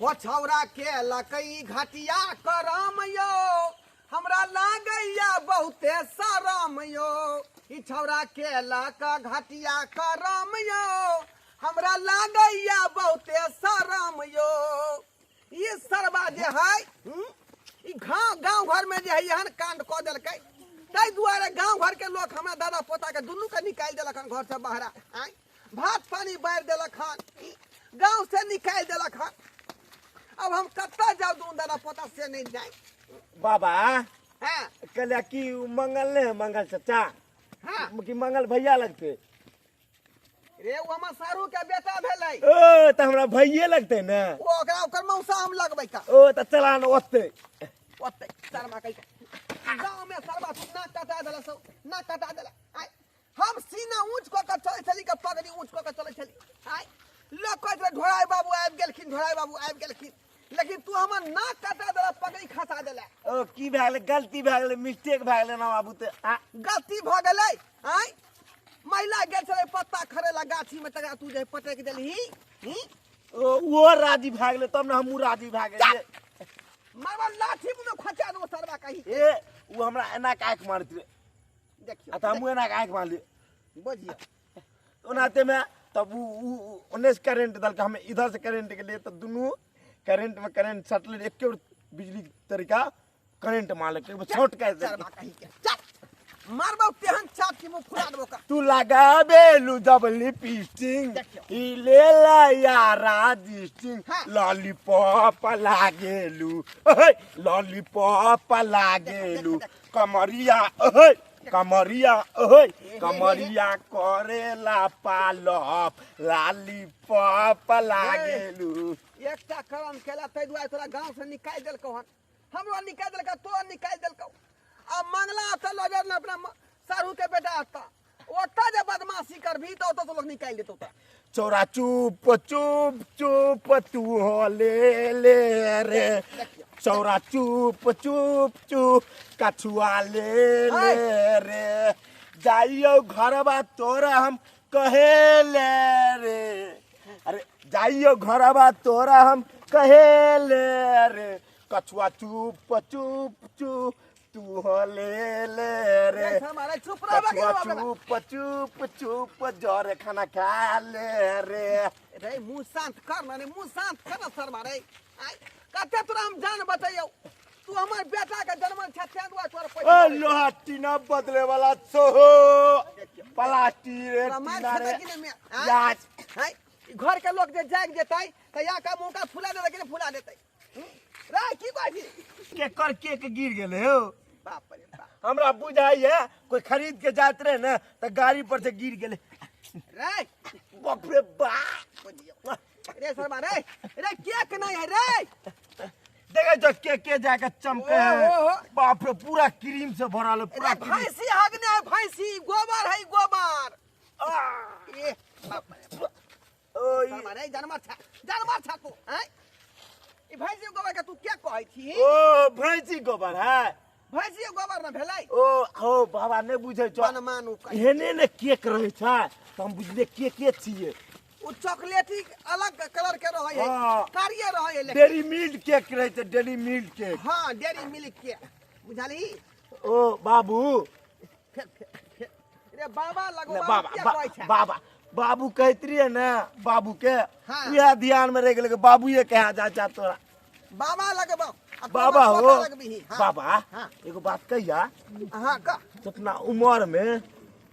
ओ छौरा के लकई घटिया करम यो, हमरा लागैया बहुते शरम यो। ई छौरा के लक घटिया करम यो, हमरा लागैया बहुते शरम यो। ई सरबा जे है, ई गाँव घर में जे है एहन कांड कऽ देलकै, ताहि दुआरे गाँव घर के लोक हमरा दादा पोता के दुनू के निकालि देलक हन घर से बाहर। आँय, भात पानी बारि देलक हन, गाँव से निकालि देलक हन। अब हम कतऽ जाउ दुनू दादा पोता से नहीं जाए। बाबा हाँ। कहलिया कि उ मंगल नहीं है, मंगल चाचा। हाँ। कि मंगल भैया लगते रे, उ हमर सारू के बेटा भेलै। ओ त हमरा भैये लगते ने। ओ ओकरा ओकर मौसा हम लगबै का। ओ त चला न ओते। ओते शर्मा कहि के। गाँव में सरबा तू नाक कटा देला सब, नाक कटा देला। आय हम सीना ऊंच क के चलै छली के पगड़ी ऊंच क के चलै छली। आय लोक कहैत रहे ढोराई बाबू आबि गेलखिन, ढोराई बाबू आबि गेलखिन, लेकिन तू हमर नाक कटा देला, पगड़ी खसा देला। ओ की भए गेलै, गलती भए गेलै, मिस्टेक भए गेलै ना बाबू ते। आ गलती भऽ गेलै। आय महिला गेल छलै पत्ता खड़ेला गाछी में, तकरा तू जे पटक देलही। ही? ओ ओहो राजी भए गेलै तब ने हमहूँ राजी भए गेलियै। मारबा लाठी मुँह में खोचा देबो सरबा कही। ए ओ हमरा एना के आँखि मारैत रहै। देखियौ, आ तऽ हमहूँ एना के आँखि मारलियै। बुझियौ। ओनाते में तब उ ओन्ने से करेंट देलकै, हम इधर से करेंट गेलियै तऽ दुनू करेंट में करेंट सटलै, एके बेर बिजली के तरीका करेंट मारलकै, एक बेर शॉर्ट काटि देलकै। सरबा कही के। चल। मारबौ तेहन चाट कि मुँह फुला देबौ का। तू लगाबेलु जब लिपस्टिक, देखियौ। ई लेला यारा डिस्टिंग, हाँ। लॉलीपॉप लागेलु, ओहे, लॉलीपॉप लागेलु, देखियौ, कमरिया, ओहे, कमरिया, ओहे, कमरिया करेला पालप, लॉलीपॉप लागेलु। एकटा करम केला ताहि दुआरे तोरा गाँव से निकालि देलकौ हन, हमरो निकालि देलकौ, तोरो निकालि देलकौ। आ मंगला से लऽ जाउ ने अपना साढ़ू के बेटा ओतऽ, ओतऽ जे बदमाशी करबही तऽ ओतऽ से लोक निकालि देतौ तोरा। चौरा चुप चुप चुप तू हो ले ले रे, देखियौ। चौरा चुप चुप चुप कछुआ ले ले रे, जाइयो घरबा तोरा हम कहे ले रे, अरे जाइयो घरबा तोरा हम कहे ले रे, कछुआ चुप चुप चुप तू हो ले ले रे, रे हमारे चुप रह बा के कछुआ बाप रे बाप। चुप चुप चुप जर खाना खा ले रे। रे मुंह शांत कर ना रे, मुंह शांत कर ना शर्मा रे। आय कते तोरा हम जान बचैयौ, तू हमर बेटा के जन्मल छै तें दुआरे तोरा पैसा ओ देबै। लोहा टीना बदले वाला छो, प्लास्टिक रे तोरा मार टीना रे। खेतै कि नहि मैं? आय? याच। आय, घर के लोग जे जाग जेतै त या का मुंह का फुला देतै कि नहि फुला देतै? रे की कहै छी? केकर केक गिर गेलै हो? बाप रे बाप। हमरा बुझाइए कोई खरीद के जात रहे ने त गाड़ी पर से गिर गेलै। रे बाप रे बाप। बुझियौ। रे शर्मा रे, रे केक नहीं है रे। देखे जो केक के जाके चमके है। ओ, ओ, ओ। बाप रे पूरा क्रीम से भरल है, पूरा रे, क्रीम। भैंसी हगने है, भैंसी गोबर है, गोबर। आ। ए, बाप रे बाप। ओ, ई- शर्मा रे, जानवर छा, जानवर छा तू, हैं? ई भैंसी गोबर के तू क्या कहै छी? ओ भैंसी गोबर है। भैंसी गोबर न भेलै? ओ हो बाबा नहीं बुझै छौ। बनमानु कहै। एहने ने केक रहै छै त हम बुझलियै केके छियै। ओ चॉकलेटी अलग कलर के रहै है, हाँ। कारिये रहै है लेकिन। डेयरी मिल्क केक रहै छै, डेयरी मिल्क केक। हाँ, डेयरी मिल्क केक, बुझलही? ओ बाबू। फेर, फेर, फेर। रे बाबा लगो, ने, बाबा बाबा, किया कहै छै? बाबा, बाबू कहैत रहियै ने बाबू के, हाँ। इएह ध्यान में रहि गेलै कि बाबूए कहाँ जा जा तोरा। बाबा लगबौ, आ तू बाबा हमर हो। पोता लगबिही। हाँ। बाबा, हाँ। एगो बात कहिया? हाँ, कह। तो अपना उमर में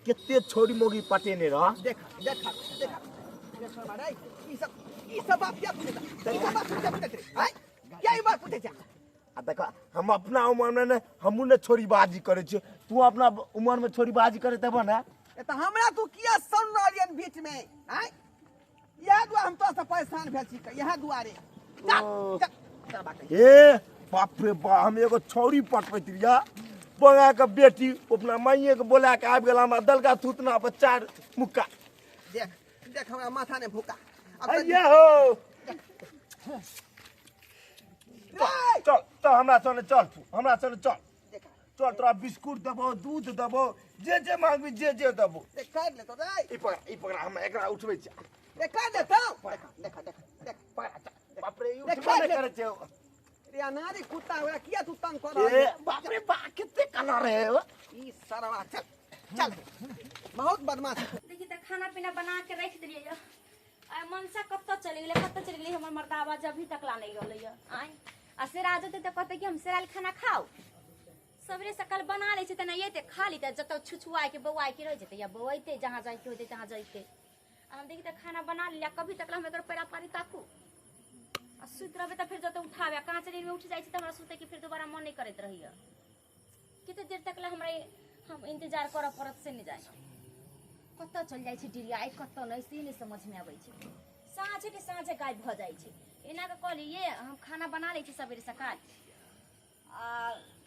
कते छोरी मोगी पटेने रह? देखा, देखा, देखा। रे शर्मा रे, ई सब बात किया पूछै छै? ई सब बात किया पूछै छै? आँय? किया ई बात पूछै छै? आ देखा, हम अपना उमर में ने, हमहूँ ने छोरीबाजी करै छियै। तू अपना उमर में छोरीबाजी करै तब ने? ए तऽ हमरा तू किया सुन रहलियन बीच में? आँय? इएह दुआरे हम तोरा से परेशान भेल छी, इएह दुआरे। चल, ओ। चल, चल बात कही। ए बाप रे बाप, हम एगो छौरी पटबैत रहियै, बंगा के बेटी अपना माइये के बोला के आबि गेल, हमरा दलका थूतना पर 4 मुक्का। देख, देख हमरा माथा ने भूका। अब अइये हो। रे! चल, चल, हमरा संगे चल तू, हमरा संगे चल। देखा। चल, तोरा बिस्कुट देबो, दूध देबो, जे जे मांगबी जे जे देबो। रे, काटि लेतौ रे। ई पकड़ा, ई पकड़ा, हम एकरा उठबै छियै। रे, काटि लेतौ। देखा, देखा, देखा, देखा। पकड़ा, चल। बाप रे, ई उठबे नहि करै छै। रे अनारी कुत्ता ओकरा किया तू तंग कर रहल ए बाप रे बा, कते कलर है ई सरवा। चल चल, बहुत बदमाश। देखी त खाना पीना बना के रख दिलियै य। आ मनसा कतऽ चलि गेलै, कतऽ चलि गेलै हमर मर्दाबा, जे अभी तक ला नहि गेलै य। आँय, आ सेरा जेतै तऽ कहतै कि हम सेरायल खाना खाउ। सबेरे सकाल बना लै छै तऽ नहि एतै, खा लेतै, जतऽ छुछुआके बौआके रहि जेतै या बौआइतै, जहाँ जाइके होतै तहाँ जइतै। आ हम देखी तऽ खाना बना लिअ, कभी तक ला हम एकर पैरा पारी ताकू आ सुति रहबै तऽ फेर जतऽ उठाबै। काँच नींदमे उठि जाइ छै तऽ हमरा सुतैके फेर दोबारा मन नहि करैत रहैए। कते देर तक ला हमरा हम इंतजार करऽ पड़त से नहि जानि। कतऽ चलि जाइ छै डिरियाइ, कतऽ नहि, से नहि समझमे अबै छै। साँझे के साँझे गायब भऽ जाइ छै। एना कऽ कहलियै हम खाना बना लै छी सबेरे सकाल आ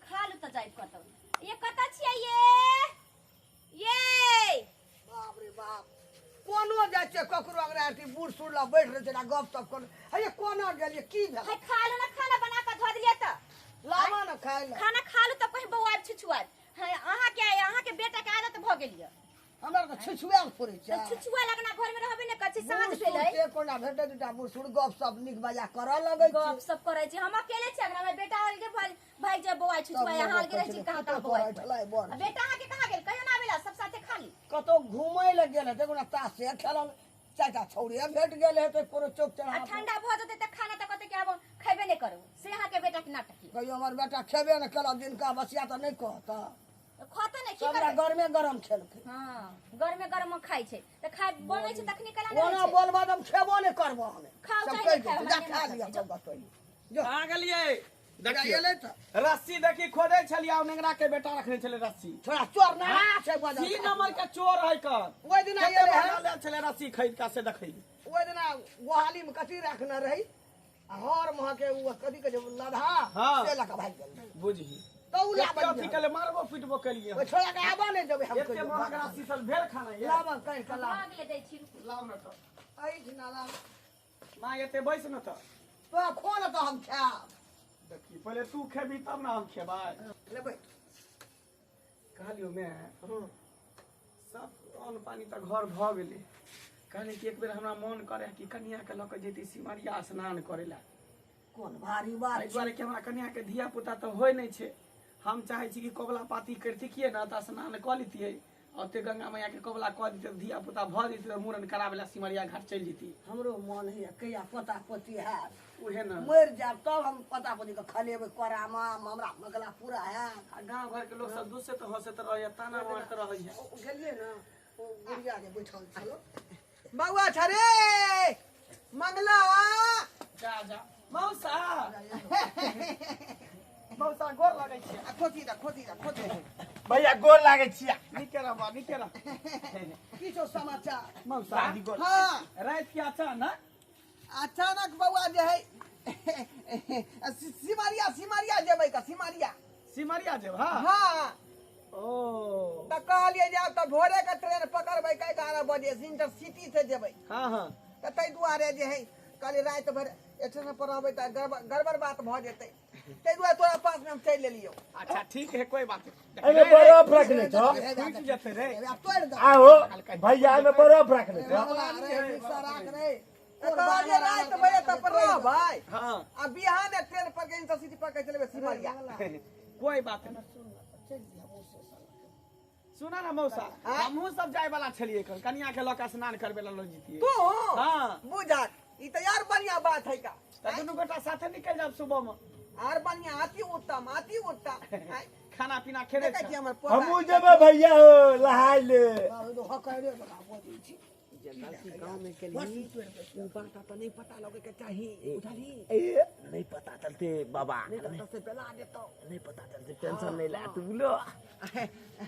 खा लू तऽ जायब कतौ। ये कतऽ छियै ये? ये बाप रे बाप, कोनो जाइ छै ककरो अंगना, अथी बूढ़ सूढ़ लग बैठ रहै छै ना, गप सप कर। हे कोना गेलियै, की भेल? है खा लू ना, खाना बना कऽ धऽ देलियै तऽ लाबऽ ने खाय लए। खाना खा लू तब कहीं बौआ छुछुआब। है अहाँके बेटा के आदत भऽ गेल यऽ। हमरा तऽ छुछुआयल थोड़े छै। तऽ छुछुआ लगना घर में रहबे ने करै छै। साँझ बूढ़ सूढ़ भेलै से कोना भेटै दूटा बूढ़ सूढ़ गप सप नीक बजा करऽ लगै छै। गप सब करै छी। हम अकेले छी अंगना में, बेटा अलगे भागि जाय बौआ छुछुआ, तब अहाँ अलगे रहै छी। कहाँ कहाँ कतौ बौआ बैठलै बड़। आ बेटा अहाँके कहाँ गेल? कहियो ना आबेला, सब साथे खाली। कतौ घूमै लए गेल हेतै, कोनो तासे खेलल चारिटा छौड़िए भेट गेल हेतै कोनो चौक आ चौराहा पर। ठंडा भऽ जेतै तऽ खाना तऽ कहतै कि आब खेबे नहि करू, से अहाँके बेटा के नाटक यऽ। कहियो हमर बेटा खेबे नहि केलक, दिनका बसिया तऽ नहि कहत। खतै नहि की सबरा करबै? गरमे गरम खेलकै। हँ, गरमे गरम खाइ छै तऽ खाइ बनै छै तखनी केला नहि ओना होइ छै। बोलबा तऽ हम खेबो नहि करबो हमे। खाउ सब चाहे कहि नहि खाउ, देतै, जा हमरा खा नहि लिअ मतलब। सब बतैली जो। कहाँ गेलियै? देखियौ एलै तऽ रस्सी देखी खोदै छलियै, ओ नेंगरा के बेटा रखने छलै रस्सी। छोड़ा चोर ना छै बजल। तीन नंबर के चोर है कर। ओहि दिना कते एलै महंगा हँ। लेल छलै रस्सी खरीद के से देखै। ओहि दिना गोहाली में कथी रखने रही आ हर मह के ओ कथी कहै छै लधा। हाँ। से लऽ कऽ भागि गेल। बुझही तऽ उ लाबऽ कते अथी केले, मारबो पीटबो केलियै। ओहि छोड़ा के आबऽ नहि देबै हम। एते कहियो। महग रस्सी सब भेल खाना ये? लाबऽ कहि कऽ लाबऽ। भऽ गेलै, दै छी रुकू। लाउ ने तऽ। एहिठिना लाबऽ। माँ एते बैस ने तऽ। तोरा खो ने तऽ हम खायब। देखी पहिले तू खेबही तब ने हम खेबै। लेबै। कहलियौ मैं सब अन्न पानी तऽ घर भऽ गेलै। कहली कि एक बेर हमरा मन करे कि कनिया के लऽ कऽ जैती सिमरिया स्नान करे ला। कोन भारी बात एहि दुआरे कि हमरा कनिया के धिया पुता तऽ होइ नहि छै। हम चाहै छी कि कबला पाती करितियै ने तऽ स्नान कऽ लितियै, ओते गंगा मैया के कबला कऽ दितै, धिया पुता भऽ जेतै तऽ मूड़न कराबै ला सिमरिया घाट चलि जैती। हमरो मन होइए कहिया पोता पोती हैत। उहे ने मरि जायब तब हम पोता पोती के खलेबै कोरामे, हमरा मगला पूरा हैत। आ गाँव घर के लोक सब दुसैत हँसैत रहैया, ताना मारैत रहैया। ओ गेलियै ने ओ गुड़िया जे बैठल छलो। बौआ छ रे मंगला। जा जा मौसा, मौसा गोर लगै छियै। आ खोसी दा, खोसी दा, खोसी। भैया गोर लागै छियै। नीके रहबा, नीके रह। की छौ समाचार? मौसा दादी गोर। हाँ। राति के अचानक अचानक बौआ जे है सिमरिया, सिमरिया जेबै का सिमरिया। सिमरिया जेब? हाँ। हाँ। ओ तऽ कहलियै जे आब तऽ भोरे के ट्रेन पकड़बै 11 बजे से, इंटरसिटी से जेबै। हाँ हाँ। तऽ ताहि दुआरे जे है कहलियै राति भरि स्टेशन पर रहबै तऽ गड़बड़ गड़बड़ बात भऽ जेतै, ताहि दुआरे तोरा पास में हम चलि एलियौ। अच्छा ठीक है, कोई बात नहीं। एहिमे बरफ रखने छौ। टूटि जेतै रे। आब तोड़ि दऽ। आहो भैया, एहिमे बरफ रखने छौ। मंगला रे, मिक्सर राख रे। तऽ कहलियै राति भरि तऽ पर रहबै हाँ आ बिहाने ट्रेन पर के इंटरसिटी पकड़ के चलेबै सिमरिया। कोई बात नहीं। सुना ना मौसा, हमहूँ सब जाय वाला छलियै कल कनिया के लऽ कऽ स्नान करबै ला लऽ जैतियै। तू? हाँ। बुझक ई तऽ यार बढ़िया बात है का। तऽ दुनू गोटा साथे निकलि जायब सुबह में। आर बढ़िया, अति उत्तम, अति उत्तम। आँय, खाना पीना खेने देखै छी हमर पोता। हमहूँ जेबै भैया हो लहाय ले। हकरे बला बजै छी। जे गलती गाँव में केलही ओ बात तऽ नहीं पता लगे के चाही, बुझलही? ए नहीं पता चलते बाबा। नहीं तऽ से बेला देतौ। नहीं पता चलते, टेंशन नहीं ला तू बोलो।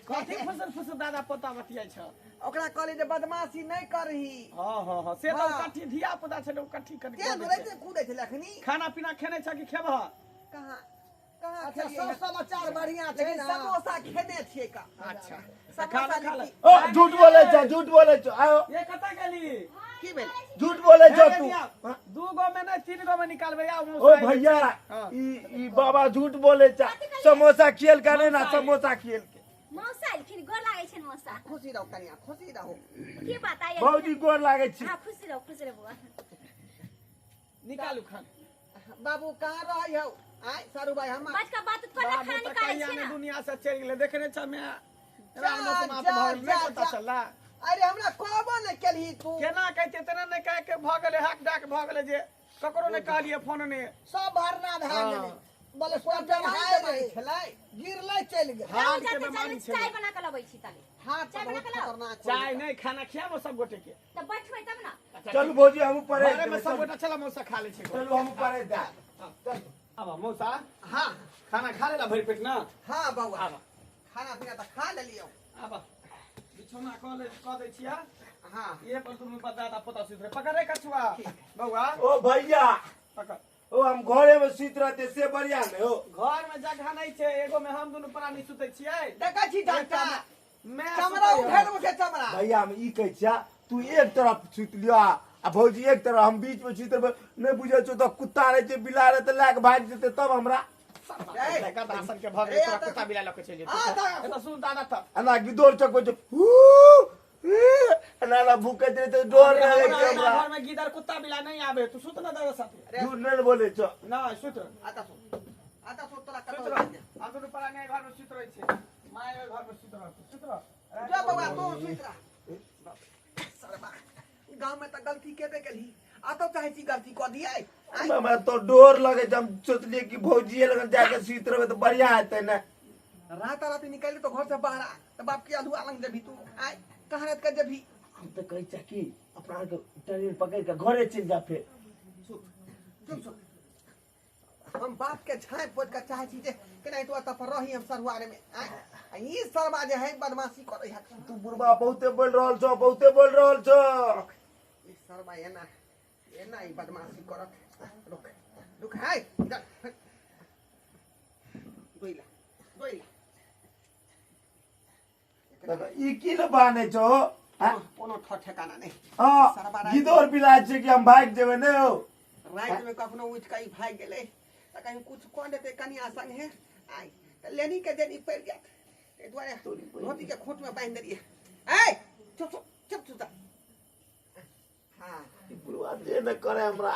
कथी फुसर फुसर दादा पोता बतियाइ छ? ओकरा कहली जे बदमाशी नहीं करही। हाँ हाँ हाँ, से तऽ हाँ। कट्ठी धिया पुता छै, ओ कट्ठी कनि के नुरै छै कूदै छै लखनी। खाना पीना खेने छ कि खेबह? कहाँ कहाँ अच्छा खेलियै सब हन? समाचार बढ़िया छै लेकिन ना? समोसा खेने छियै का। अच्छा समोसा खाना खा ले। लिट्टी। ओ झूठ बोले छ, झूठ बोले छ। आओ ये कतऽ गेली? की भेल? झूठ बोले छ तू। दू गो में नहीं, तीन गो में निकालबै। आउ ओ मौसा। भैया हाँ। ई ई बाबा झूठ बोले छ, समोसा खेल के ने ना समोसा खेल के। मौसा एलखिन, गोर लागै छनि मौसा। खुशी रहू कनिया, खुशी रहू। की बात आइ? भौजी गोर लागै छी। हाँ खुशी रहू, खुशी रहू बौआ। निकालू खाना। बाबू कहाँ रहै हौ आय सारू भाई हम बच का बात कर बाबू खाना तऽ निकालै कहिया छी ने ना दुनिया से चलि गेलै देखने छ मैं जा, राम जा, भऽ गेल जा, नहि पता जा। चलला अरे हमरा कहबो नहि केलही तू केना कहते तेना नहि कह के भऽ गेलै हाक डाक भऽ गेलै जे ककरो नहि कहलियै फोन नहि सब भरना भए हाँ। गेलै बलेश्वर जमाई हाय रहै रहै छलै गिरलै चलि गेलै जाउ हार्ट के जाते बीमारी चलू छलै चाय बना के लबै छी ताले हाथ चाय बना बहुत के लाओ। खतरनाक होइ चाय छै। नहि खाना खियाबो सब गोटे के तऽ बैठबै तब ना चलू भौजी हम परे घरे में सब गोटा चल मौसा खा लै छै चलू हम परे जा आबा मौसा हाँ खाना खा लेला भरि पेट ना हाँ बौआ आबा खाना पीना तऽ खा लेलियौ आबा बिछौना कऽ ले कऽ दै छियै हाँ ये पर तुम दादा पोता सुत रहे पकड़ रे कछुआ बौआ ओ भैया पकड़ ओ हम घरे में सुति रहते से बढ़िया ने हो घर में जगह नहीं छै एगो में हम दुनू प्राणी सुतै छियै देखै छी डॉक्टर मैं चमड़ा सुतै उठे उठे चमड़ा भैया हम ई कहै छिया तू एक तरफ सुति लियो आ भौजी एक तरफ हम बीच में सुति रहबै नहि बुझै छौ तऽ कुत्ता रहै छै बिला रहै तऽ लए कऽ भागि जेतै तब हमरा ए, गदा सन के भऽ गेलै ए, तोरा तऽ- कुत्ता बिला लऽ के चलि आ, जेतौ तऽ- एतऽ सुन दादा तऽ एना गिदोर चकबै छै हू हू, एना एना भूकैत रहै तऽ डर रहै हमरा छै हमरा घर में गिदर कुत्ता बिला नहीं आबे तू सुत ना दादा साथे झूठ नहि ने बोलै छौ ना सुत रह आता सुन आता सुन तोरा सुत कतौ रह हम दुनू प्राणी एहि घर में सुत रहै छै माय ओहि घर में सुत रह सुत रह जा बौआ तू सुति रह सरबा गाँव में तऽ गलती केबे केलही आ तो चाहै छी गलती कऽ दियै आँय? हमरा तो डर लगै छै हम सोचलियै कि भौजीए लगन जाके सुति रहबै तऽ बढ़िया हेतै ने रात रात निकलि तो घर से बाहर आ तऽ बाप के अधुआ लंग जेबही तू आय कहाँ रात के जेबही हम तऽ कहै छियै कि अपना आरके ट्रेन पकड़ि कऽ घरे चलि जा फेर सुत चुप सुत हम बाप के झाँपि पोति कऽ चाहै छी जे केनाहितो एतऽ पर रही हम सरुआरे में आँय आ ई सरबा जे है बदमाशी करै है तू बुढ़बा बहुते बोल रहल छौ बहुते बोल रहल छौ ई सरबा एना एना ई बदमाशी करत रुक रुक है इधर दोइला दोइला ई की ने बाने छौ हाँ? कोनो ठो ठेकाना नहीं हाँ सरबा राति- गिदोर बिला छै कि हम भागि जेबै नहि हो राति में कखनो उठि कऽ ई भागि गेलै तऽ कहीं कुछ कऽ देतै कनिया संगे आइ तऽ लेनी के देनी पड़ि जायत ताहि दुआरे धोती के खूंट में बान्हि देलियै ऐ चुप चुप चुप चुप हाँ ई बुढ़वा जे ने करे हमरा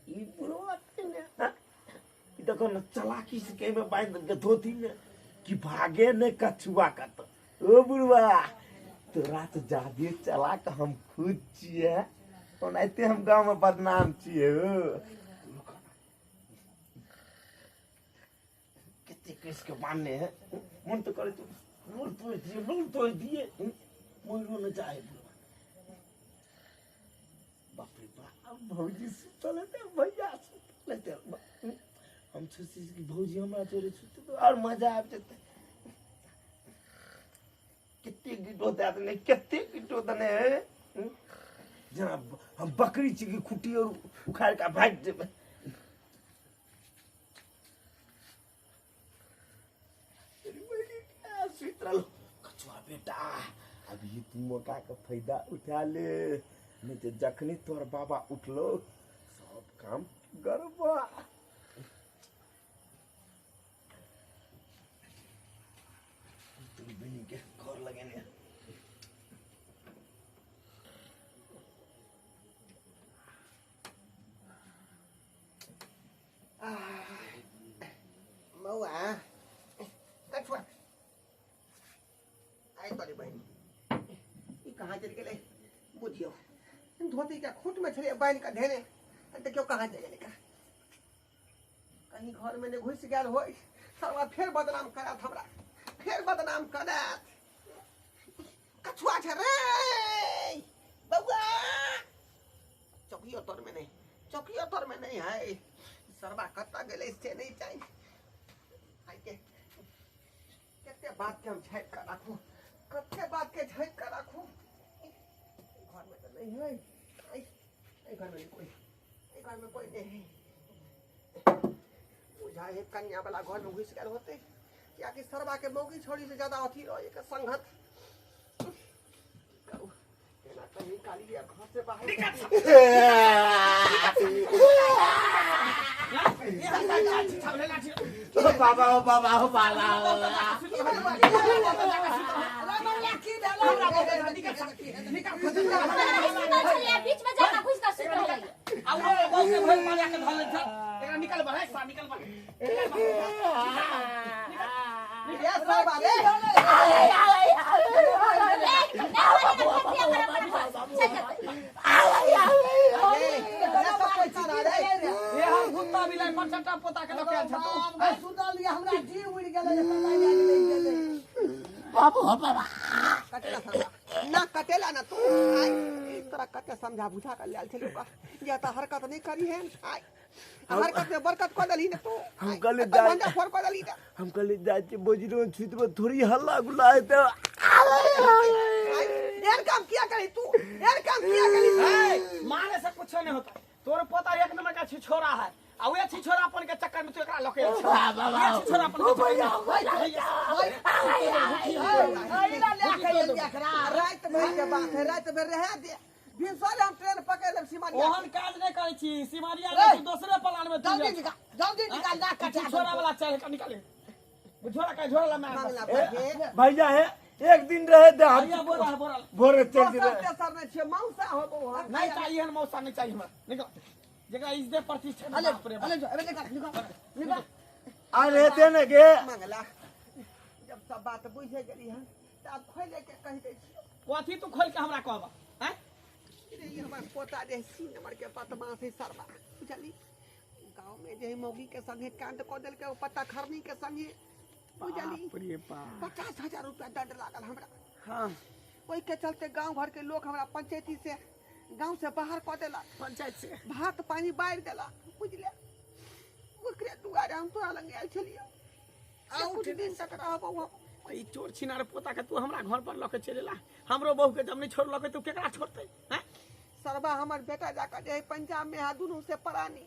ई बुढ़वा के ने, हाँ? ई देखो न चलाकी से के में बांध देलकै धोती में कि भागे ने कछुआ कत ओ बुढ़वा तोरा तऽ जादे चलाक हम खुद छियै ओनाहिते हम गाँव में बदनाम छियै हो कते केस के बांधने है मन तो करे तो लोल तोड़ दिए लोल तोड़ दिए मरो न जाए बुढ़वा बाप रे बाप भौजी सुतल हेतै भैया सुतल हेतै हम सोचै छी कि भौजी हमरा जोरे सुतै तऽ आओर मजा आबि जेतै कते गिटो दए देने कते गिटो देने है जेना हम बकरी छी कि खुट्टी और उखाड़ि कऽ भागि जेबै सुति रहल कछुआ बेटा अभी तू मौका के फायदा उठा ले नहीं तो जखनी तोहर बाबा उठलो सब काम गड़बड़ तोरी बहिन के घर लगेने बौआ कछुआ आइ तोरी बहिन ई कहाँ चलि गेलै बुझियौ धोती के खूट में छलियै बान्हि कऽ धेने आ देखियौ कहाँ चलि गेलै कहीं घर में नहि घुसि गेल होय सरवा फेर बदनाम करत हमरा फेर बदनाम करत कछुआ छै रे बौआ चौकियो तर में नहीं चौकियो तर में नहीं है सरवा कतऽ गेलै से नहीं चाही आइ के कते बात के हम झाँपि कऽ राखू कते बात के झाँपि कऽ राखू घर में तऽ नहीं है एहि घर में नहीं कोई एहि घर में कोई नहीं है बुझा है कन्या वाला घर में घुसि गेल होते कियाकि सरवा के मौगी छोड़ी से ज्यादा अथी रहे के संगत की करू केना निकाली घर से बाहर। बाबा हो बाबा हो बाबा। बीच में जाकर घुस कर सुत रहलै। आ ओ बहु के भरि मारिया के धल छ, एकरा निकल बा रे, निकल बा। ये सब अरे ये हम कुत्ता बिलाई पर चट्टा पोता के लके आयल छ तू। सुतल हमरा जीव उड़ गेलै, गेलै। बाबू हो बाबा। कटेला समझा ना, कटेला ना तू। आई तोरा कते समझा बुझा कर लाल छलू का या त हरकत नहीं करी है। आई हरकत में बरकत क देली ना तू। हम कल जाय भंडा फोड़ क देली ना। हम कल जाय छी बोजरो छुतबो थोड़ी हल्ला गुल्ला हेतै। यार काम किया करी तू, यार काम किया करी। मारे से कुछ नहीं होता। तोर पोता एक नंबर का छिछोरा है, आ वे छिछोरापन के चक्कर में तू एकरा लके आयल छ। बाबा छिछोरापन के रात भर के बात है, रात भर रह दे। भिनसर हम ट्रेन पकड़ लेब सिमरिया। ओहन काज नहीं करै छी सिमरिया में, तू दोसरे प्लान में। तू जल्दी निकाल, जल्दी निकाल ना कटा छिछोरा वाला चल के निकाले। झोरा का झोरा ला मैं भैया है एक दिन रहे दे। हम भैया बोरा बोरा भोरे चल दे। तेसर नहीं छे मौसा होबो। नहीं चाहिए हम मौसा, नहीं चाहिए हमरा। निकल जगह इज्जत प्रतिष्ठा। अले अले जो अबे निकाल निकाल निकाल। अरे दे ने गे मंगला। जब सब बात बुझे गेली हन त अब खोले के कहि दै छी। कथी तू खोल के हमरा कहबा? हैं रे ई हमर पोता जे सी नंबर के बदमाश है सरवा, बुझली? गांव में जे मौगी के संगे कांड क देलके, ओ पत्ता खरनी के संगे, बुझली? 50,000 रुपया दंड लागल हमरा। हां ओहि के चलते गांव घर के लोग हमरा पंचायती से गांव से बाहर क देला, पंचायत से भात पानी बारि देला, बुझले? ओकरे दुआरे हम तोरा लग आयल छलियो। आ कुछ दिन तक रहबो हम। ई चोर छिनार पोता के तू हमरा घर पर लके चलेला। हमरो बहू के जब नहीं छोड़लके तू केकरा छोड़तै? हैं सरबा हमर बेटा जाकर जे पंजाब में है दुनू से परानी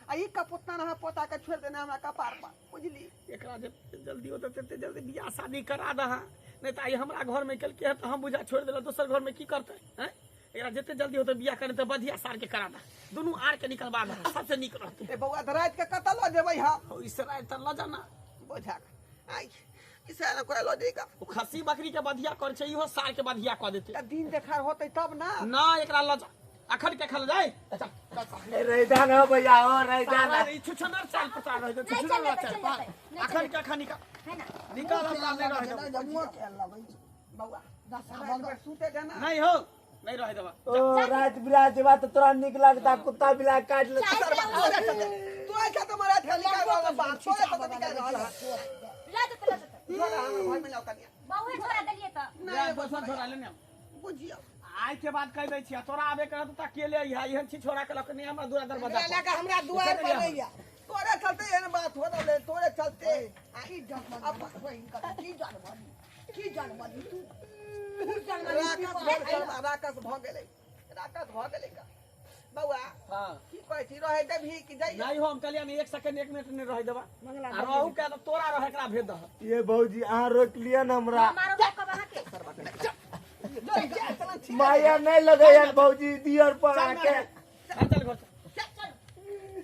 आ ई कपुतना रहा पोता के छोड़ देना हमरा कपार पर, बुझली? एकरा जे जल्दी होते तते जल्दी बियाह शादी करा दहा, नहीं त आई हमरा घर में कल के है त हम बुझा छोड़ देला, दोसर घर में की करतै? हैं एकरा जते जल्दी होते बियाह करे त बढ़िया सार के करा दा, दुनू आर के निकलवा दा, सबसे नीक रहतै। ए बौआ त रात के कत ल जेबै हम? हो इस रात त ल जाना बोझा आई इसे ना कोई ल देगा। ओ खसी बकरी के बधिया कर छै, इहो सार के बधिया क देते। त दिन देखार होतै तब ना। ना एकरा ल जा, अखन के खल जाय। चल चल रैदान हो भैया हो रैदान। ई छुछनर चाल पचा रह दे, छुछनर चाल अखन के अखन निकाल है ना, निकाल हमरा नहीं रह दे जमुआ के लगै बौआ 10 बार सुते देना। नहीं हो नहीं रह देबा। ओ रात बिरात जेबा त तोरा नीक लागता, कुत्ता बिला काट ले। तू ऐसा तो मरा था निकाल वाला बात तोरे तो निकाल रहल है। ला जते ला जते झोरा हमर घर में लाओ कनिया। बहुए झोरा देलिए त नहीं दोसर झोरा लेने बुझियो। आइ के बाद कह दै छी तोरा आबे के रहत त अकेले अइहा, एहन छी छोरा के लक नहीं हमरा दूरा दरवाजा पर लगा, हमरा दुआर पर नहीं आ। तोरे चलते एहन बात हो रहलै, तोरे चलते। की जानवर की जानवर की जानवर तू राकस भ गेलै, राकस भ गेलै का बौआ? हां की कहै छी रहे देबही कि जाइए? नहीं हो हम कहलियै नहीं 1 सेकंड 1 मिनट नहीं रहे देबा। आ रहू के त तोरा रहे एकरा भेज दह। ये भौजी अहाँ रोक लिअ न हमरा। मारो कब अहाँ के माया नहीं लगैया भौजी दियर पर आके। चल चल घर चल चल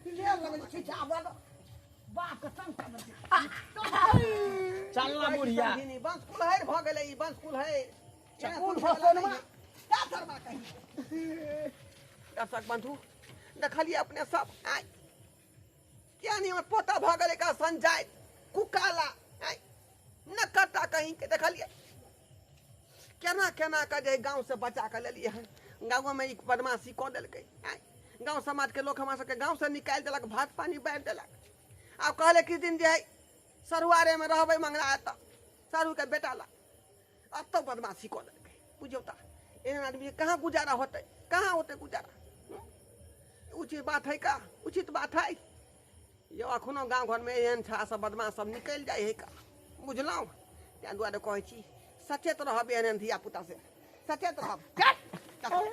के लगै छी बाप के संग चल ना बुढ़िया। बंस कुलहर भ गेलै, ई बंस कुलहर कुल फसलमा का शर्मा कही। दर्शक बंधु देखलिए अपने सब आइ क्या नहीं हमर पोता भ गेलै का संजय कुकाला आइ न कटा कहीं के। देखलिए केना केना के जे गांव से बचा के लेलिए हन। गाँव में एक बदमाशी कऽ देलकै आइ। गाँव समाज के लोग हमरा सबके गाँव से निकालि देलक, भात पानी बाँटि देलक। आब कहले किछु दिन जे है सरुआरे में रहबै मंगला एतऽ सरू के बेटा ला, अब तो बदमाशी कऽ देलकै। बुझियौ तऽ एहन आदमी के कहाँ गुजारा होतै, कहाँ होतै गुजारा? उचित बात है का? उचित बात है यौ? अखनो गाँव घरमे एहन छा सब बदमाश सब निकलि जाइ है का, बुझलहुँ? ताहि दुआरे कहै छी सचेत रहब, एहन एहन धिया पुता से सचेत रहब। चल।